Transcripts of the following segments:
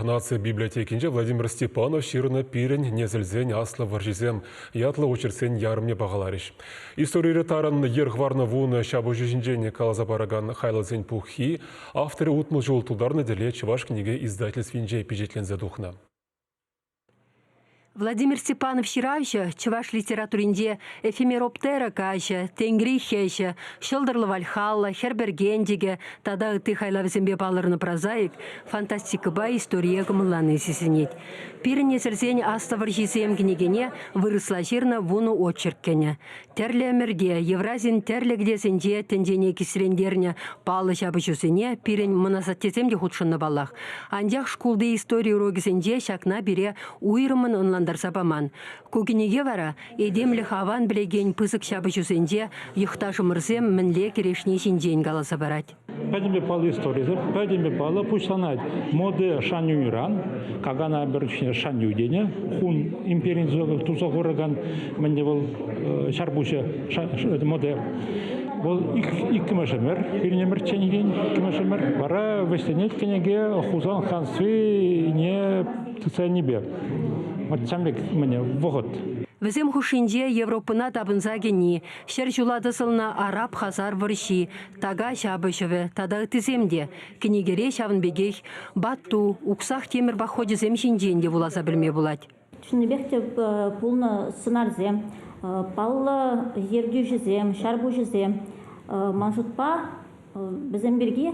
Наци библиотекинче Владимир Степанов ҫырнӑ «Пирӗн несӗлсен аслӑ вӑрҫисем» ятлӑ очерксен ярӑмне пахаларӗҫ. Историре тарӑн йӗр хӑварнӑ вунӑ ҫапӑҫу ҫинчен каласа паракан хайлавсен пуххи авторӗ 60 ҫул тултарнӑ тӗле Чӑваш кӗнеке издательствинче пичетленсе тухнӑ. Владимир Степанов ҫыравҫӑ чӑваш литературинче эфемероптера каҫӗ, Тенгри хӗҫӗ, Ҫӑлтӑрлӑ Вальхалла, Хӗр пӗркенчӗкӗ тата ытти хайлавсемпе палӑрнӑ прозаик фантастикӑпа историе кӑмӑллани сисӗнет. Пирӗн несӗлсен аслӑ вӑрҫисем кӗнекене вырӑсла ҫырнӑ вунӑ очерк кӗнӗ. Тӗрлӗ ӗмӗрте Евразин тӗрлӗ кӗтесӗнче тӗнчене кисрентернӗ паллӑ ҫапӑҫусене пирӗн мӑн асаттесем те хутшӑннӑ паллах. Анчах шкулти истори урокӗсенче ҫакна пире уйрӑммӑн ӑнлантарса паман. Ку кӗнеке вара этемлӗх аван пӗлекен пысӑк ҫапӑҫусенче йӑхташӑмӑрсем мӗнле кӗрешни ҫинчен каласа парать. Пӗтӗмпе паллӑ историсем, пӗтӗмпе паллӑ пуҫланать моды Шаньюйран, Кагана пӗр Шанью тенӗ, Хун империн туса хуракан мӗнле вӑл ҫарпуҫӗ моде. Вӑл иккӗмӗш ӗмӗр, пирӗн ӗмӗрчченхи иккӗмӗш ӗмӗр. Вара вӗҫленет кӗнеке Хусан ханствине тытса илнипе. Вот ҫавӑн пек мӗне вӑхӑт. Вӗсем хушшинче Европӑна тапӑнса кӗни, ҫӗр ҫула тӑсӑлнӑ араб-хасар вӑрҫи, така ҫапӑҫӑвӗ тата ыттисем те. Кӗнекере ҫавӑн пекех Бату, уксах тимӗр похочӗсем ҫинчен те вуласа пӗлме пулать. Чӑннипех те пулнӑ сӑнарсем, паллӑ ертӳҫӗсем, ҫарпуҫӗсем. Ман шутпа, вӗсем пирки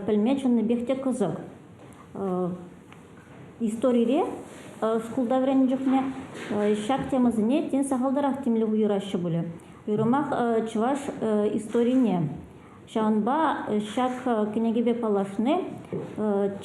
пӗлме чӑннипех те кӑсӑк. Историре шкулта вӗреннӗ чухне ҫак темӑсене тен сахалтарах тимлӗх уйӑраҫҫӗ пулӗ. Уйрӑмах чӑваш историне. Ҫавӑнпа ҫак кӗнекепе паллашни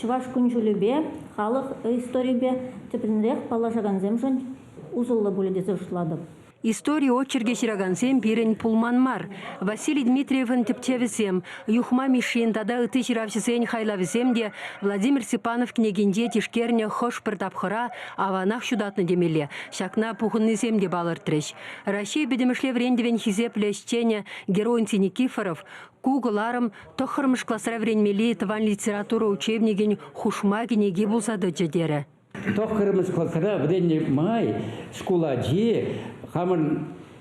чӑваш кун-ҫулӗпе, халӑх историйӗпе тӗплӗнрех паллашакансемшӗн усӑллӑ пулӗ тесе шутлатӑп. Истори очеркӗ ҫыракансем пирӗн пулман мар. Василий Дмитриевӑн тӗпчевӗсем, Юхма Мишшин тата ытти ҫыравҫӑсен хайлавӗсем те Владимир Степанов кӗнекинче тишкернӗ хӑш-пӗр тапхӑра аванах ҫутатнӑ темелле. Ҫакна пухӑннисем те палӑртрӗҫ. Раҫҫей пӗтӗмӗшле вӗрентӗвӗн хисеплӗ ӗҫченӗ Геронтий Никифоров ку кӑларӑм тӑххӑрмӗш класра вӗренмелли тӑван литература учебникӗн хушма кӗнеки пулса тӑчӗ терӗ. Тӑххӑрмӗш класра вӗреннӗ май шкул ачи хамӑр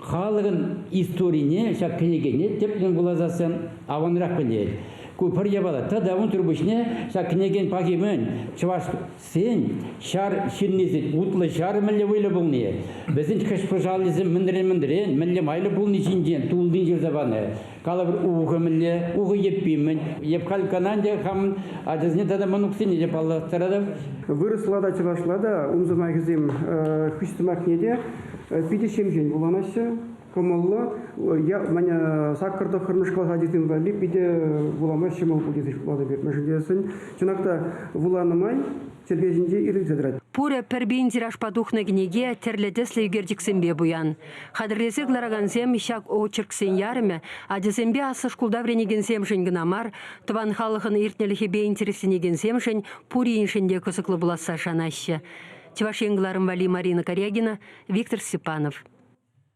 халӑхӑн историне ҫак кӗнекене тӗплӗн вуласассӑн аванрах пӗлет. Ку пӗр япала. Тата унсӑр пуҫне ҫак кӗнекен пахи мӗн? Чӑвашсен ҫар ҫыннисен утлӑ ҫарӗ мӗнле вӑйлӑ пулни, вӗсен хӗҫ-пӑшалӗсем мӗнрен-мӗнрен, мӗнле майлӑ пулни ҫинчен туллин ҫырса панӑ. Калӑпӑр, ухӑ мӗнле, ухӑ йӗппи мӗн. Эп халь кӑна ӗнтӗ хамӑн ачасене тата мӑнуксене те паллаштаратӑп. Вырӑсла та, чӑвашла та ум сӑмахӗсем хыҫ сӑмахне те питӗ ҫемҫен вуланаҫҫӗ, кӑмӑллӑ. Саккӑр тӑххӑрмӗш класс ачисем валли питӗ вулама ҫӑмӑл пуль тесе шутлатӑп эп. Мӗншӗн тесен, чӑнах та вуланӑ май чӗлхе ҫинче ирӗлсе тӑрать. Пурӗ пӗр пин тиражпа тухнӑ кӗнеке тӗрлӗ тӗслӗ ӳкерчӗксемпе пуян. Хатӗрлесе кӑларакансем ҫак очерксен ярӑмӗ ачасемпе аслӑ шкулта вӗренекенсемшӗн кӑна мар, тӑван халӑхӑн иртнӗлӗхӗпе интересленекенсемшӗн пуриншӗн те кӑсӑклӑ пуласса шанаҫҫӗ. Чӑваш Ен кӑларӑм валли Марина Карягина, Виктор Степанов.